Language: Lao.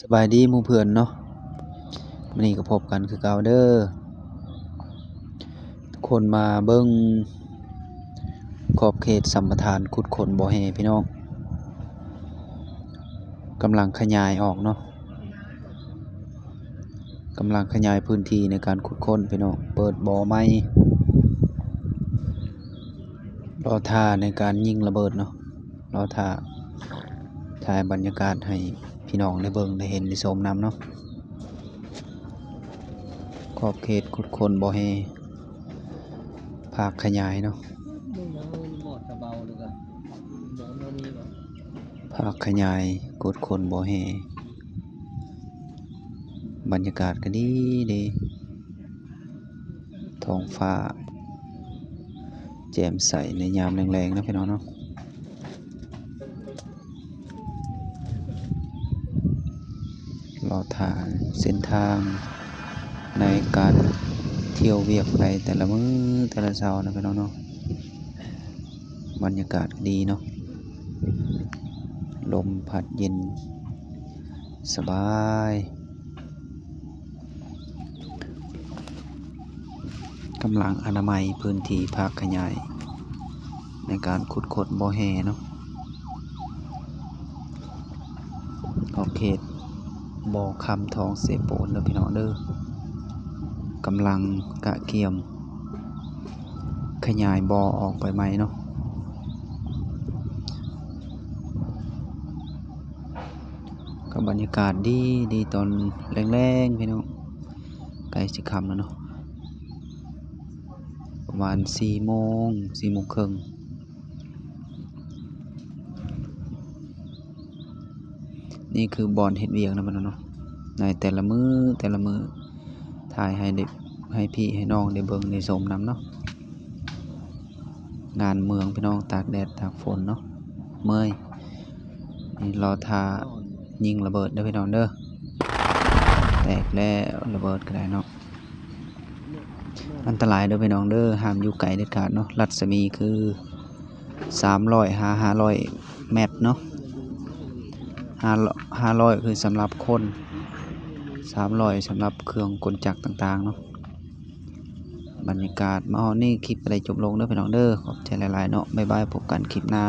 ສະບາຍດີໝູ່ເພື່ອນເນາະ, ມື້ນີ້ກໍພົບກັນຄືເກົ່າເດີ. ທຸກຄົນມາເບິ່ງຂອບເຂດສຳປະທານຂຸດຄົ້ນບໍ່ແຮ່ພີ່ນ້ອງ, ກຳລັງຂະຫຍາຍອອກເນາະ, ກຳລັງຂະຫຍາຍພື້ນທີ່ໃນການຂຸດຄົ້ນພີ່ນ້ອງ, ເປີດບໍ່ໃໝ່, ລໍຖ້າໃນການຍິງລະເບີດເນາະ. ລໍຖ້າຖ່າຍບັນຍາກາດໃຫ້ພີ່ນ້ອງໄດ້ເບິ່ງໄດ້ເຫັນໄດ້ຊົມນຳເນາະ. ຂອບເຂດຂຸດຄົ້ນບໍ່ແຮ່ ພາກຂະຫຍາຍເນາະ, ພາກຂະຫຍາຍຂຸດຄົ້ນບໍ່ແຮ່. ບັນຍາກາດກໍດີເດ, ທ້ອງຟ້າແຈ່ມໃສໃນຍາມແລງໆເນາະພີ່ນ້ອງເນາະ. ລໍຖ້າເສັ້ນທາງໃນການທ່ຽວວຽກໄປແຕ່ລະມື້ແຕ່ລະເຊົ້າເນາະພີ່ນ້ອງເນາະ. ບັນຍາກາດກໍດີເນາະ, ລົມພັດເຢັນສະບາຍ. ກຳລັງອະນາໄມພື້ນທີ່ພາກຂະຫຍາຍໃນການຂຸດຄົ້ນບໍ່ແຮ່ເນາະ, ຂອບເຂດບໍ່ຄຳທອງເຊໂປນເດີພີ່ນ້ອງເດີ, ກຳລັງກະກຽມຂະຫຍາຍບໍ່ອອກໄປໃໝ່ເນາະ. ກໍບັນຍາກາດດີໆ ຕອນແລງໆ ພີ່ນ້ອງ, ໃກ້ຊິຄ່ຳແລ້ວເນາະ, ປະມານສີ່ໂມງ ສີ່ໂມງເຄິ່ງ. ນີ້ຄືບ່ອນເຮັດວຽກນຳເນາະ, ໃນແຕ່ລະມື້ແຕ່ລະມື້ ຖ່າຍໃຫ້ໄດ້ ໃຫ້ພີ່ໃຫ້ນ້ອງໄດ້ເບິ່ງໄດ້ຊົມນຳເນາະ. ງານເມືອງພີ່ນ້ອງ, ຕາກແດດຕາກຝົນເນາະ, ເມື່ອຍ. ນີ້ລໍຖ້າຍິງລະເບີດເດີພີ່ນ້ອງເດີ, ແຕກແລ້ວລະເບີດກໍໄດ້ເນາະ. ອັນຕະລາຍເດີພີ່ນ້ອງເດີ, ຫ້າມຢູ່ໃກ້ເດັດຂາດເນາະ. ລັດສະໝີຄືສາມຮ້ອຍຫາຫ້າຮ້ອຍແມັດເນາະ, ຫ້າ ຫ້າຮ້ອຍຄືສຳລັບຄົນ, ສາມຮ້ອຍສຳລັບເຄື່ອງກົນຈັກຕ່າງໆເນາະ. ບັນຍາກາດມາຮອດນີ້ ຄລິບກໍໄດ້ຈົບລົງເດີພີ່ນ້ອງເດີ, ຂອບໃຈຫຼາຍໆເນາະ, ບາຍບາຍ, ພົບກັນຄລິບໜ້າ.